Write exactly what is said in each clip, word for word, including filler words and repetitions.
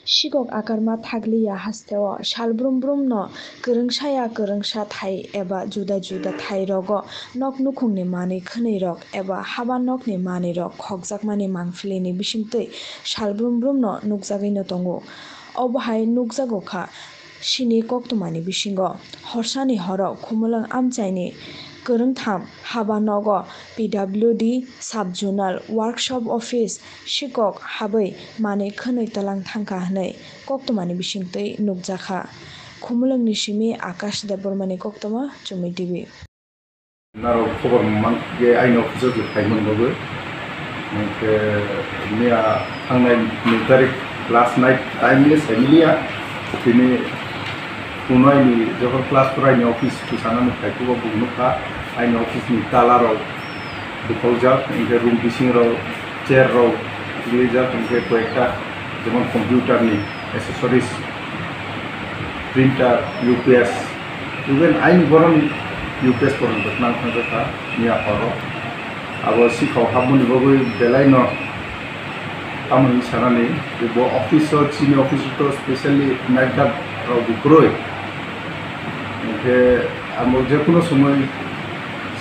Sikok akarma thakliya hasteo salbrum brumno kwrwngsaya kwrwngsa thai eba juda juda thai rogo nok nukhungni manwi khwnwi rok eba haba nokni manwi rok khokjakmani mangpili ni bisingtwi salbrum brumno nukjagwi no tongo. Obo hai nukjago kha sini koktwmani bisingo. Horsani horo Khumulwng amchaini kwrwngtham haba nogo P W D sub zonal workshop office sikok habwi manwi khwnwi twlang thangkha hwnwi koktwmani bisingtwi nukjakha. Khumulwngni simi Akash Debbarmani koktwma, Chumui T V. Norok khobor mang khe aini office o phaimani bagwi. Hwnkhe miya thangnai nui tarik last night time le saimiliya. Tini phunai ni jokhon class four aini office kusanani phaikhubo bung nukha aini office ni tala rok bukhaujak, hwnkhe room bising rok chair rok rijak, hwnkhe koyekta jemon computer ni accessories, printer, U P S, even aini boroni U P S porjonto nang thangjak kha miya horo. Abo sikhao habmani bagwi belai no tamo hinwi sanani, bo office o, chini office o to specially night guard rok bo kwrwi. Hwnkhe amo jekhuno somoi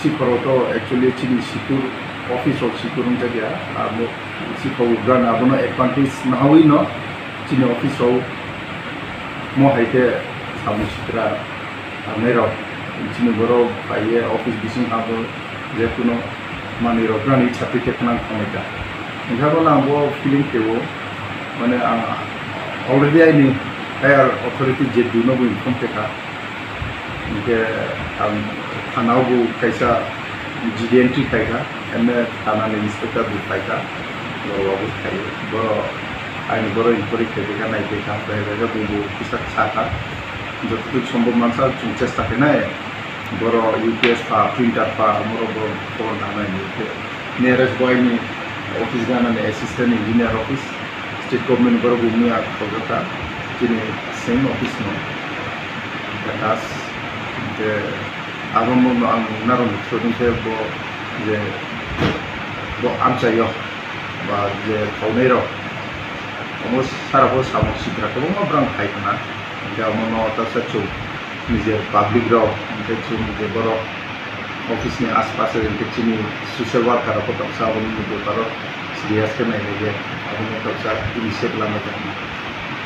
sikhoro to actually chini sikur, office rok sikur wngjakya, amo sikhao brang abono advantage nahawi no chini office o mo hai khe samung sitra tangnairok chini borok phaiye office bising abo jekhuno manwirok nani certificate nang thangwi kha. Hwnkhe bono ang bo feeling khe-o, mane ang already aini higher authority je duino bo inform khe kha. Hwnkhe ang thana o bo kaisa G D entry khai kha, M A thana ni inspector bo khai kha, borok bo khai, borok aini borok inquiry khai kha, nai kha, khai kha, bo bo kisa sa kha, jototuk sombhob mansa chwng chesta khainai, borok U P S pha, printer pha, omorok borok khobor nanai hinwi khe nearest bo aini office ganani assistant engineer office. State government borok bo miya khojak kha chini same office no. Hwnkhe das, hwnkhe abo no ang narwkni through khe bo je bo amchaio ba je khaunai rok omo sara bo samung sitra kwbangma borok khai khna. Hwnkhe omo no tasa chwng nije public rok hwnkhe chwng je borok office ni aspas o hwnkhe chini social worker rok kotor sa aboni bwparo serious khe nai nai ya, aboni kotor sa initiate lama tong.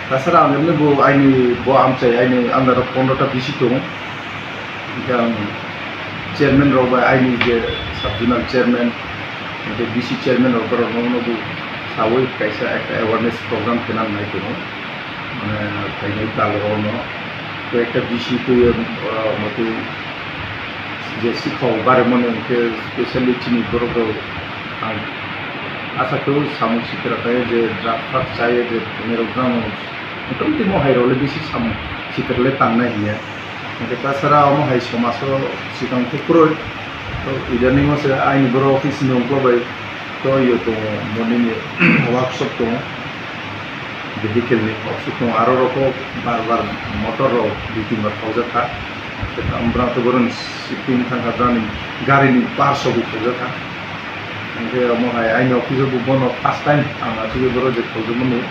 Tasara ang emne bo aini bo amchai aini under o pondro ta bisi tongo. Hwnkhe ang chairman rok bai aini je sub zonal chairman, hwnkhe B C chairman rok borok no no bo sawi kaisa ekta awareness program khe nang nai tongo. Mane phainai tal rok no koi ekta B C twi, ah, motwi je sikhao baremani hwnkhe specially chini borok rok ang asa khe samung sitra khe je drug fruit chaye je phainai rok no motamoti mo hai rok le bisi samung sitra le tangnai hinya. Hwnkhe tasara omo hai somaso swkang khe kwrwi. To idaningo se aini borok office ni ungklo bai to iyo tongo, monini workshop tongo, vehicle ni workshop tongo, aro rokho bar bar motor rok dui tin bar khokjak kha. Tei tamo borok tei boroni sitting thang kha, boroni garini parts rok bo khokjak kha. Hwnkhe omo hai aini office o bo bono first time ang achugwi borok je khokjakmani.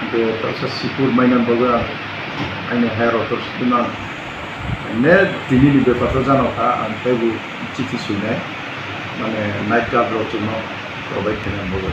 Hwnkhe kaisa sikur mainani bagwi ang aini higher authority no ang ne tini ni bepar o jano kha, ang teibo chithi swinai, mane night guard rok chwngno provide khainani bagwi.